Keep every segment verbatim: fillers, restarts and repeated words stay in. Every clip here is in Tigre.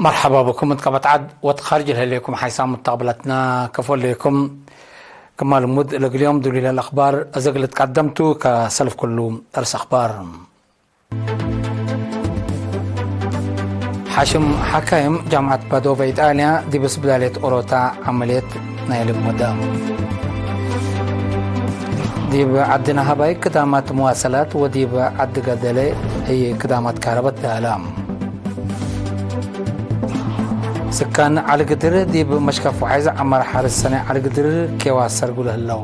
መርሐባ ብኩም እት ቀበት ዐድ ወእት ካርጅ ለህሌኩም ሓይሳም ሙተቅብለትና ከፎ ህሌኩም። ክማ ልሙድ ለእግል ዮም ዱሊለ ለአክባር አዘ እግል ትቀደምቱ ከሰልፍ ኩሉ እርስ አክባር። ሓሽም ሐካይም ጃምዐት ፓዶቨ ኢጣልያ ዲብ እስብዳልየት ኦሮታ ዐመልየት ናይ ልብ ወደ። ዲብ ዐድነ ሀባይ ክዳማት መዋሰላት ወዲብ ዐዲ ገደለ ህይ ክዳማት ካረበት ደአለ። ስካን ዐሊ ግድር ዲብ መሽከፍ ወሐይዝ ዐመር ሐርስ ሰኔ ዐሊ ግድር ኬዋ ሰርጉ ለህለው።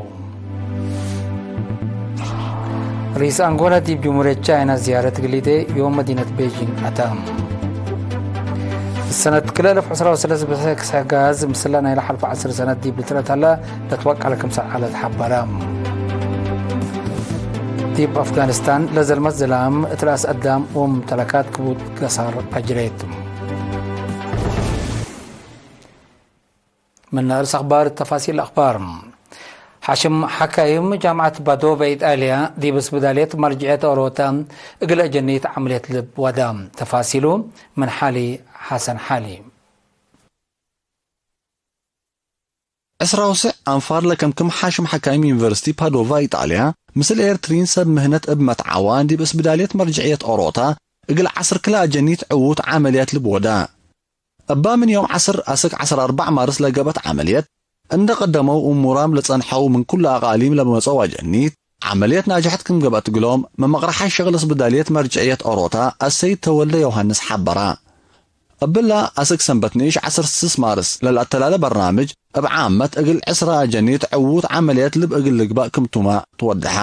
ርኢስ አንጎላ ዲብ ጅምሁርየት ቻይና ዝያረት ግሊዴ ዮም መዲነት ቤጂንግ አተ። ሰነት ክልኤ አልፍ ዕስራ ወሰለስ ብሰክሰ ጋዝ ምስለ ናይለ ሐልፈ ዐስር ሰነት ዲብ ልትረተለ ለትወቀለ ክምሰል ዐለት ሐበረ። ዲብ አፍጋኒስታን ለዘልመት ዝላም እት ረአስ አዳም ወሙምተለካት ክቡድ ገሳር አጅሬት። ምን ርእስ አክባር ተፋሲል አክባር። ሐሽም ሐካይም ጃምዐት ባዶቨ ኢጣልያ ዲብ እስብዳልየት መርጅዕየት ኦሮተ እግል አጀኒት ዐምልየት ልብ ወደ። ተፋሲሉ ምን ሓሊ ሐሰን ሓሊ። ዕስራ ወስዕ አንፋር ለከምክም ሓሽም ሐካይም ዩኒቨርሲቲ ፓዶቫ ኢጣልያ፣ ምስል ኤርትሪን ሰብ ምህነት እብ መትዓዋን ዲብ እስብዳልየት መርጅዕየት ኦሮታ እግል ዐስር ክለ አጀኒት ዕዉት ዐመልያት ልብ ወደ። እባ ምን ዮም ዐስር አስክ ዐስር አርበዕ ማርስ ለገብአት ዐመልየት፣ እንደ ቀደመው እሙራም ለጸንሐው ምን ኩሉ አቃሊም ለመጸው አጀኒት፣ ዐመልየት ናጅሐት ክም ገብአት እግሎም፣ መመቅረሓይ ሸቅል እስብዳልየት መርጅዕየት ኦሮታ አሰይድ ተወልደ ዮሐንስ ሐበረ። እብላ አስክ ሰንበት ንኢሽ ዐስር ስስ ማርስ ለልአተላለ በርናምጅ፣ እብ ዓመት እግል ዕስራ አጀኒት ዕዉት ዐመልየት ልብ እግል ልግባእ ክምቱመ ትወደሐ።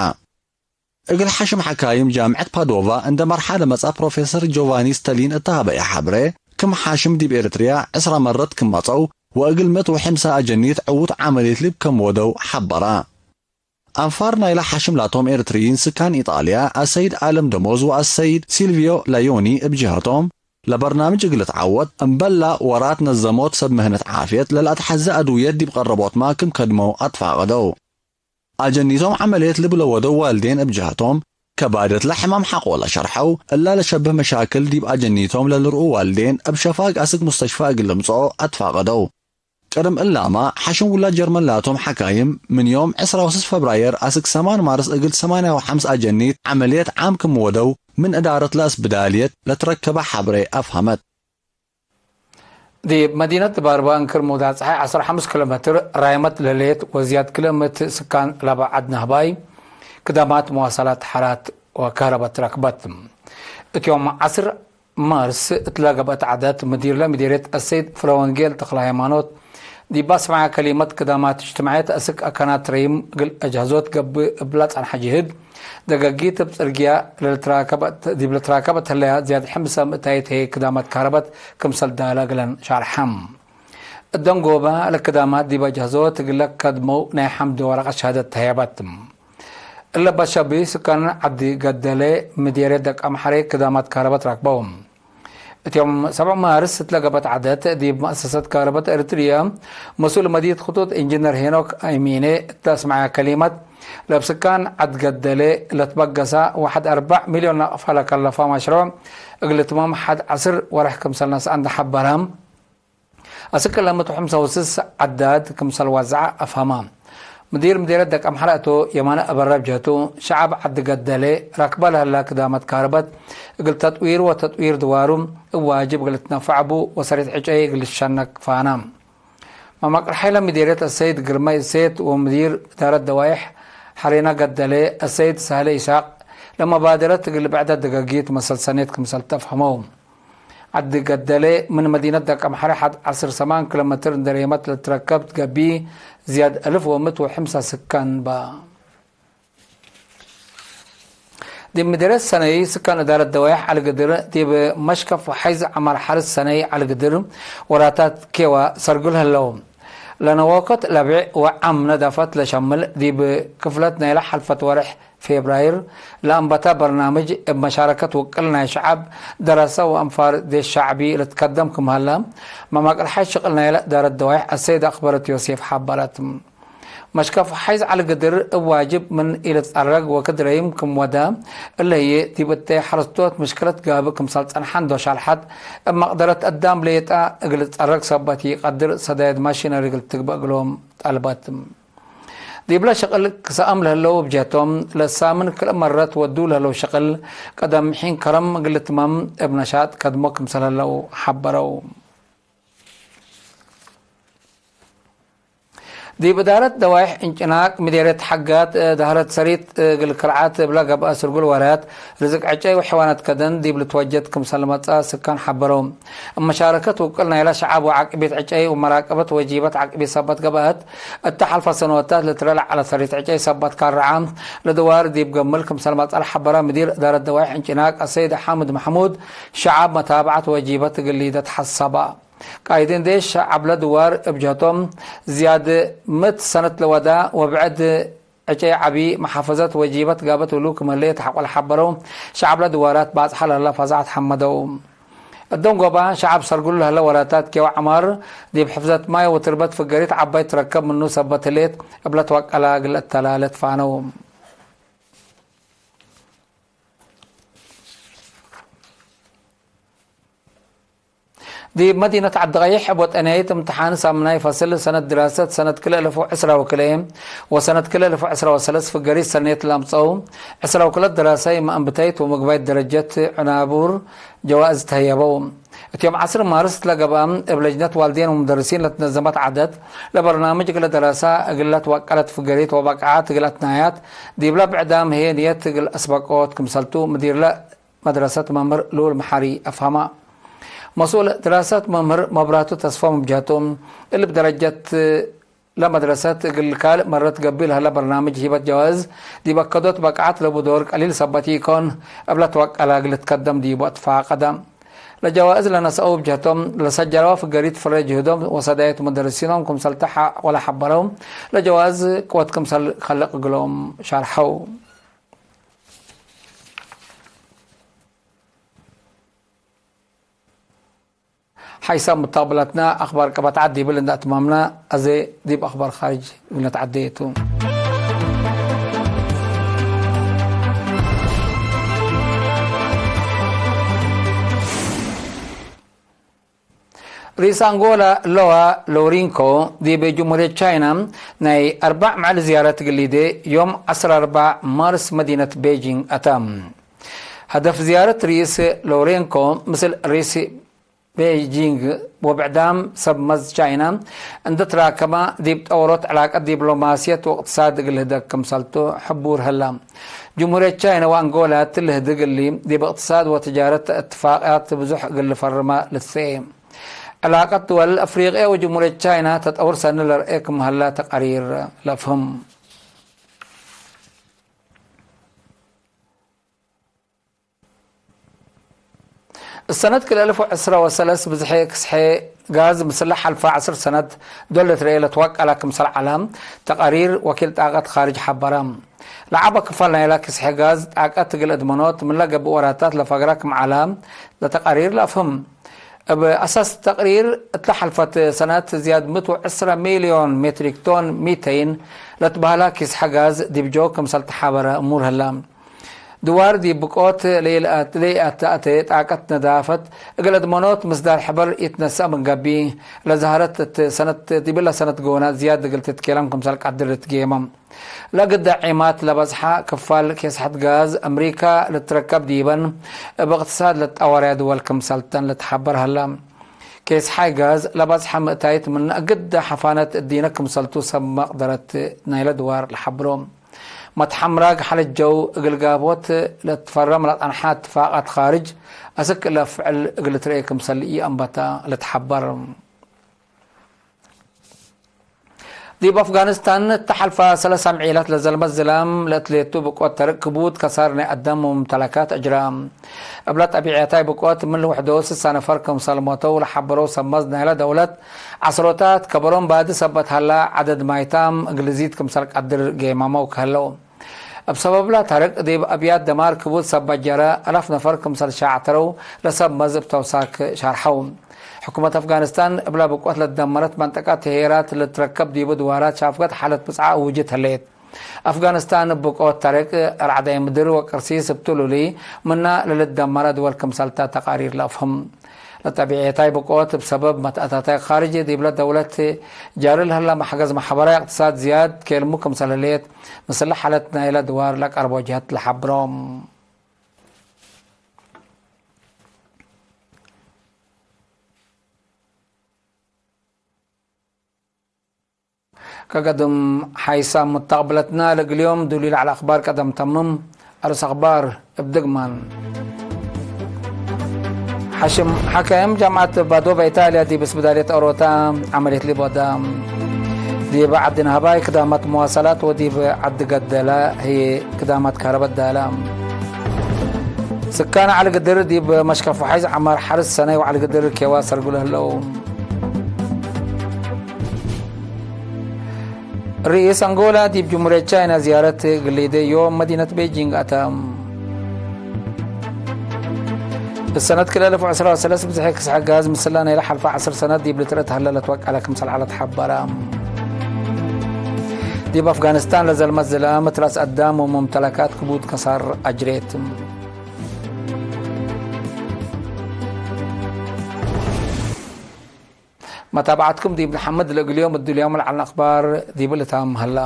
እግል ሐሽም ሐካይም ጃምዐት ፓዶቫ እንደ መርሓ ለመጽአ ፕሮፌሰር ጆቫኒ ስተሊን እተ ሀበየ ሐብሬ፣ ክም ሐሽም ዲብ ኤርትርያ ዕስራ መረት ክም መጸው ወእግል ምእት ወሐምሳ አጀኒት ዕዉት ዐመልየት ልብ ከም ወደው ሐበረ። አንፋር ናይለ ሐሽም ላቶም ኤርትርይን ስካን ኢጣልያ አሰይድ አለም ደሞዝ ወአሰይድ ሲልቪዮ ላዮኒ እብ ጀሀቶም፣ ለበርናምጅ እግል ልትዓወት እምበላ ወራት ነዘሞት ሰብ ምህነት ዓፍየት ለለአትሐዜ አድውየት ዲብ ቀረቦትመ ክም ከድመው አትፋቀደው። አጀኒቶም ዐመልየት ልብ ለወደው ዋልዴን እብ ጀሀቶም፣ ከባደትለ ሕማም ሐቆለ ሸርሐው፣ እላ ለሸብህ መሻክል ዲብ አጀኒቶም ለልርኡ ዋልዴን እብ ሸፋግ አስክ ሙስተሽፋ እግል ልምጽኦ አትፋቀደው። ቅድም እላመ፣ ሐሽም ውላድ ጀርመን ላቶም ሐካይም፣ ምን ዮም ዕስራ ወስስ ፈብራየር አስክ ሰማን ማርስ እግል ሰማንያ ወሐምስ አጀኒት ዐመልየት ዓም ክም ወደው፣ ምን እዳረት ለአስብዳልየት ለትረከበ ሐብሬ አፍሀመት። ዲብ መዲነት ድባርባ እንክር ሙዳት ጸሓይ ዐስር ሐምስ ኪሎ ሜትር ራይመት ለህሌት ወዝያድ ክለ ምእት ስካን ለበ ዐድ ነህባይ ክዳማት መዋሰላት ሐራት ወከህረበት ረክበት። እት ዮም ዐስር ማርስ እትለ ገብአት ዐደት ምዲርለ ምዲርየት አሰይድ ፍለወንጌል ተክለሃይማኖት ዲብ አስመዐ ከሊመት፣ ክዳማት እጅትማዕየት አስክ አካናት ረይም እግል አጅሀዞት ገብእ እብላ ጸንሐ ጅህድ፣ ደገጊት እብ ጽርግያ ለልትራከበት፣ ዲብ ልትራከበት ህለያ ዝያድ ሕምሰ ምእታይት ህይ ክዳማት ካረበት ክምሰል ዳለ እግለን ሻርሐም። እደንጎበ ለክዳማት ዲብ አጅሀዞት እግለ ከድመው ናይ ሐምድ ወረቀት ሸሃደት ተህየበት። እለ በሸቢ ስካን ዐዲ ገደለ ምዴርየት ደቀምሐሬ ክዳማት ካረበት ረክበው። እት ዮም ሰብዕ ማርስ እትለ ገብአት ዐደት ዲብ መአሰሰት ካረበት ኤረትርየ መስኡል መዲት ክጡጥ ኢንጅነር ሄኖክ አይሚኔ እተ አስመዐ ከሊመት፣ ለእብ ስካን ዐድ ገደለ ለትበገሰ ወሐድ አርበዕ ሚልዮን ናቅፋ ለከለፈ መሽሩዕ እግል ልትመም ሐድ ዐስር ወርሕ ክምሰል ነስአ እንዴ ሐበረ፣ አስክ ለምእት ወሐምሳ ወስስ ዐዳድ ክምሰል ዋዘዐ አፍሀመ። ምዲር ምዴርየት ደቀምሐረ አቶ የማነ አበረ እብ ጀህቱ፣ ሸዐብ ዐዲ ገደለ ረክበ ለህለ ክዳመት ካርበት እግል ተጥዊር ወተጥዊር ድዋሩ እብ ዋጅብ እግል ልትነፈዕ ቡ ወሰሬት ዕጨይ እግል ልትሸነክ ፋነ። መመቅርሐይ ለምዴርየት አሰይድ ግርማይ እሴት ወምዲር እዳረት ደዋይሕ ሐሬና ገደለ አሰይድ ሳህለ ኢሳቅ ለመባደረት እግል ብዕደት ደገጊት መሰል ሰኔት ክምሰል ተፍሀመው። ዐዲ ገደለ ምን መዲነት ደቀምሐረ ሐድ ዐስር ሰማን ኪሎ ሜትር እንዴ ሬመት ለትረከብ ትገብእ ዝያድ አልፍ ወምእት ወሐምሳ ስካን በ። ዲብ ምዴርየት ሰነይ ስካን እዳረት ደዋይሕ ዐሊ ግድር ዲብ መሽከፍ ወሐይዝ ዐማር ሐርስ ሰነይ ዐሊ ግድር ወራታት ኬዋ ሰርግል ህለው። ለነዋከት ለብዕ ወዓም ነዳፈት ለሸምል ዲብ ክፍለት ናይለ ሐልፈት ወርሕ ፌብራይር ለአንበተ በርናምጅ እብ መሻረከት ውቅል ናይ ሸዐብ ደረሰ ወአንፋር ዴሽ ሸዕቢ ልትከደም ክም ሀለ፣ መማቅርሐ ሽቅል ናይለ እዳረት ደዋይሕ አሰይድ አክበረት ዮሴፍ ሐበረት። መሽከፍ ሐይዝ ዐሊ ግድር እብ ዋጅብ ምን ኢልትጸረግ ወክድ ረይም ክም ወደ፣ እለ ህዬ ዲብ እተ ሐረስቶት ምሽክለት ጋብእ ክምሰል ጸንሐ እንዶ ሻልሐት፣ እብ መቅደረት አዳም ሌጠ እግል ልትጸረግ ሰበት ኢቀድር ሰዳይድ ማሽነሪ እግል ትግበእ እግሎም ጠልበት። ዲብለ ሽቅል ክሰአም ለህለው እብ ጀህቶም፣ ለሳምን ክልእ መረት ወዱ ለህለው ሽቅል ቀደም ሒን ከረም እግል ልትመም እብ ነሻጥ ከድሞ ክምሰል ህለው ሐበረው። ዲብ እዳረት ደዋይሕ እንጭናቅ ምዴርየት ሐጋት ዳህረት ሰሪት እግል ክርዓት እብለ ገብአ ስርጉል ወራት ርዝቅ ዕጨይ ወሐይዋናት ከደን ዲብ ልትወጀድ ክምሰል መጽአ ስካን ሐበረው። እብ መሻረከት ውቅል ናይለ ሸዓብ ወዓቅቢት ዕጨይ ወመራቀበት ወጂበት ዓቅቢት ሰበት ገብአት፣ እተ ሐልፈ ሰኖታት ልትረለ ዐለ ሰሪት ዕጨይ ሰበት ካርዓ ለድዋር ዲብ ገምል ክምሰል መጽአ ለሐበረ ምዲር እዳረት ደዋይሕ እንጭናቅ አሰይድ ሓምድ መሕሙድ፣ ሸዓብ መታብዐት ወጂበት እግል ሊደት ሐሰበ። ቃይዲን ዴሽ ሸዐብ ለድዋር እብ ጀህቶም፣ ዝያድ ምእት ሰነት ለወዳ ወብዕድ ዕጨይ ዐቢ መሓፈዘት ወጂበት ጋበት እሉ ክም ህሌት ሐቆ ለሐበረው ሸዐብ ለድዋራት ባጽሐ ለህለ ፈዛዐት ሐመደው። እዶም ጎባ ሸዐብ ሰርጉሉ ለህለ ወራታት ኬው ዐማር ዲብ ሕፍዘት ማይ ወትርበት ፍገሪት ዐባይ ትረከብ ምኑ ሰበት ህሌት እብ ለትወቀላ እግል እተላለት ፋነው። ዲብ መዲነት ዐዲ-ቀይሕ እብ ወጠንያይት እምትሓን ሳምናይ ፈስል ሰነት ድራሰት ሰነት ክልኤ እልፍ ወዕስራ ወክልኤ ወሰነት ክልኤ እልፍ ወዕስራ ወሰለስ ፍገሪት ሰኔት ለአምጸው ዕስራ ወክልኤ ደራሳይ መአንብታይት ወምግባይት ደረጀት ዕናቡር ጀዋእዝ ተህየበው። እት ዮም ዐስር ማርስ ለገብአ እብ ለጅነት ዋልዴን ወሙደርሲን ለትነዘመት ዐደት፣ ለበርናምጅ እግለ ደራሳ እግል ለትወቀለት ፍገሪት ወበቃዓት እግል አትናያት፣ ዲብለ ብዕዳም ህዬ ንየት እግል አስበቆት ክምሰልቱ ምዲርለ መድረሰት መምህር ልኡል መሓሪ አፍሀማ። መስኡል ድራሰት መምህር መብራቱ ተስፎም እብ ጀህቱ፣ እሊ እብ ደረጀት ለመድረሰት እግል ካልእ መረት ገብእ ለህለ በርናምጅ ሂበት ጀዋእዝ ዲብ አከዶት በቃዐት ለቡ ዶር ቀሊል ሰበት ኢኮን፣ እብ ለትወቀለ እግል ልትከደም ዲቡ አትፋቀደ። ለጀዋእዝ ለነስአው እብ ጀህቶም፣ ለሰጀረወ ፍገሪት ፍሬ ጅህዶም ወሰዳየት ሙደርሲኖም ክምሰል ተ ወለሐበረው፣ ለጀዋእዝ ቅወት ክምሰል ከልቅ እግሎም ሸርሐው። ሐይሳም ሙተቅብላትና አክባር ቀበት ዐድ ዲብል እንደ አትማምና፣ አዜ ዲብ አክባር ካርጅ እግል ነትዐዴ ቱ። ርኢስ አንጎላ ሎዋ ሎሪንኮ ዲብ ጅምሁርየት ቻይና ናይ አርበዕ መዕል ዝያረት እግል ሊዴ ዮም ዐስር አርበዕ ማርስ መዲነት ቤጂንግ አተ። ሀደፍ ዝያረት ርኢስ ሎሬንኮ ምስል ርኢስ ቤጂንግ ወብዕዳም ሰብ መዝ ቻይና እንደ ትራከመ፣ ዲብ ጠወሮት ዕላቀት ዲፕሎማስየት ወእቅትሳድ እግል ልህደግ ክምሰልቱ ሕቡር ህለ። ጅምሁርየት ቻይና ወአንጎላ እት ልህድግ እሊ፣ ዲብ እቅትሳድ ወትጃረት እትፋቅያት ብዙሕ እግል ልፈርመ ልትሰኤ። ዕላቀት ድወል አፍሪቅየ ወጅምሁርየት ቻይና ተጠውር ሰኒ ለርኤ ክም ሀለ ተቀሪር ለአፍህም። እሰነት ክልኤ እልፍ ወዕስራ ወሰለስ ብዝሐ ክስሐ ጋዝ ምስለ ሐልፈ ዐስር ሰነት ዶል ልትረኤ ለትወቀለ ክምሰል ዐለ ተቀሪር ወኪል ጣቀት ካርጅ ሐበረ። ለዐበ ክፋል ናይለ ክስሐ ጋዝ ጣቀት እግል እድመኖት ምን ለገብእ ወራታት ለፈግረ ክም ዐለ ለተቀሪር ለአፍህም። እብ አሳስ ተቅሪር፣ እትለ ሐልፈት ሰነት ዝያድ ምእት ወዕስራ ሚልዮን ሜትሪክ ቶን ሚተይን ለትበህላ ኪስሐ ጋዝ ዲብ ጆው ክምሰል ተሓበረ እሙር ህለ። ድዋር ዲብ ብቆት ለኢለአት-፣ ለኢአተአተ ጣቀት ነዳፈት እግል እድመኖት ምስዳር ሕበር ኢትነሰእ ምን ገብእ፣ ለዘሀረት እት ሰነት ዲብለ ሰነት ጎነ ዝያድ እግል ትትኬለም ክምሰል ቀድር ልትጌመ። ለግደ ዒማት ለበዝሐ ክፋል ኬስሐት ጋዝ አምሪካ ልትረከብ ዲበን፣ እብ እቅትሳድ ለትጠወረየ ድወል ክምሰልተን ልትሐበር ሀለ። ኬስሐይ ጋዝ ለበዝሐ ምእታይት ምነ እግደ ሐፋነት እዲነ ክምሰልቱ ሰብ መቅደረት ናይለ ድዋር ለሐብሮ። መትሐምራግ ሐለት ጀው እግል ጋብሆት ለትፈረም ለጸንሐ እትፋቃት ካርጅ አስክ እለ ፍዕል እግል ትርኤ ክምሰል ኢአንበተ ልትሐበር። ዲብ አፍጋኒስታን እተ ሐልፈ ሰለስ አምዒላት ለዘልመት ዝላም ለእትሌቱ ብቆት ተርቅ ክቡድ ከሳር ናይ አዳም ወሙምተለካት አጅራ። እብለ ጠቢዕያታይ ብቆት ምን ለውሕዶ ስሳ ነፈር ክምሰል ሞተው ለሐበረው ሰብ መዝ ናይለ ደውለት፣ ዐስሮታት ከበሮም ባዲ ሰበት ሀላ ዐደድ ማይታም እግል ዚድ ክምሰል ቀድር ጌማመው ከህለው። እብ ሰበብለ ተርቅ ዲብ አብያት ደማር ክቡድ ሰበት ጀረ፣ አላፍ ነፈር ክምሰል ሻዕተረው ለሰብ መዝ እብ ተውሳክ ሸርሐው። ሕኩመት አፍጋኒስታን እብላ ብቆት ለትደመረት መንጠቀት ሄራት ልትረከብ ዲቡ ድዋራት ሻፍገት ሓለት ብጽዓ እውጅት ህሌት። አፍጋኒስታን እብ ብቆት ተርቅ፣ ራዕዳይ ምድር ወቅርሲስ እብ ትሉሊ ምና ለልትደመረ ድወል ክምሰልተ ተቃሪር ለአፍህም። ለጠቢዔታይ ብቆት እብ ሰበብ መትአታታይ ካርጅ ዲብለ ደውለት ጃሪ ለህለ መሕገዝ ማሕበራይ እቅትሳድ ዝያድ ኬልሙ ክምሰል ህሌት ምስለ ሓለት ናይለ ድዋር ለቀርቦ ጀህት ለሐብሮም። ከገድም ሓይሳም ሙተቅብለትና ለእግል ዮም ዱሊ ለዐለ አክባር ቀደም ተምም። አርስ አክባር እብ ድግማን። ሐሽም ሐካይም ጃምዐት ባዶበ ኢታልያ ዲብ እስብዳልየት ኦሮታ ዐመልየት ሊቦዳ። ዲብ ዐዲ ነህባይ ክዳማት መዋሰላት ወዲብ ዐዲ ገደላ ህዬ ክዳማት ካረበት ዳለ። ስካን ዐሊ ግድር ዲብ መሽከፍ ወሐይዝ ዐማር ሐርስ ሰናይ ወዐሊ ግድር ኬዋ ሰርጉ ለህለው። ርኢስ አንጎላ ዲብ ጅምሁርየት ቻይና ዝያረት እግል ሊዴ ዮም መዲነት ቤጂንግ አተ። እሰነት ክልኤ አልፍ ወዐስራ ወሰለስ ብዝሒ ክስሐ ጋዝ ምስላ ናይለ ሐልፈ ዐስር ሰነት ዲብ ልትርአት ሀለ ለትወቀለ ክምሰል ዐለ ተሐበረ። ዲብ አፍጋኒስታን ለዘልመት ዝላም ትላስ አዳም ወሙምተለካት ክቡድ ከሳር አጅሬት። መታብዐትኩም ዲብ ነሐምድ። ለእግል ዮም እዱልያም ለዐልነ አክባር ዲብ ልታም ሀላ።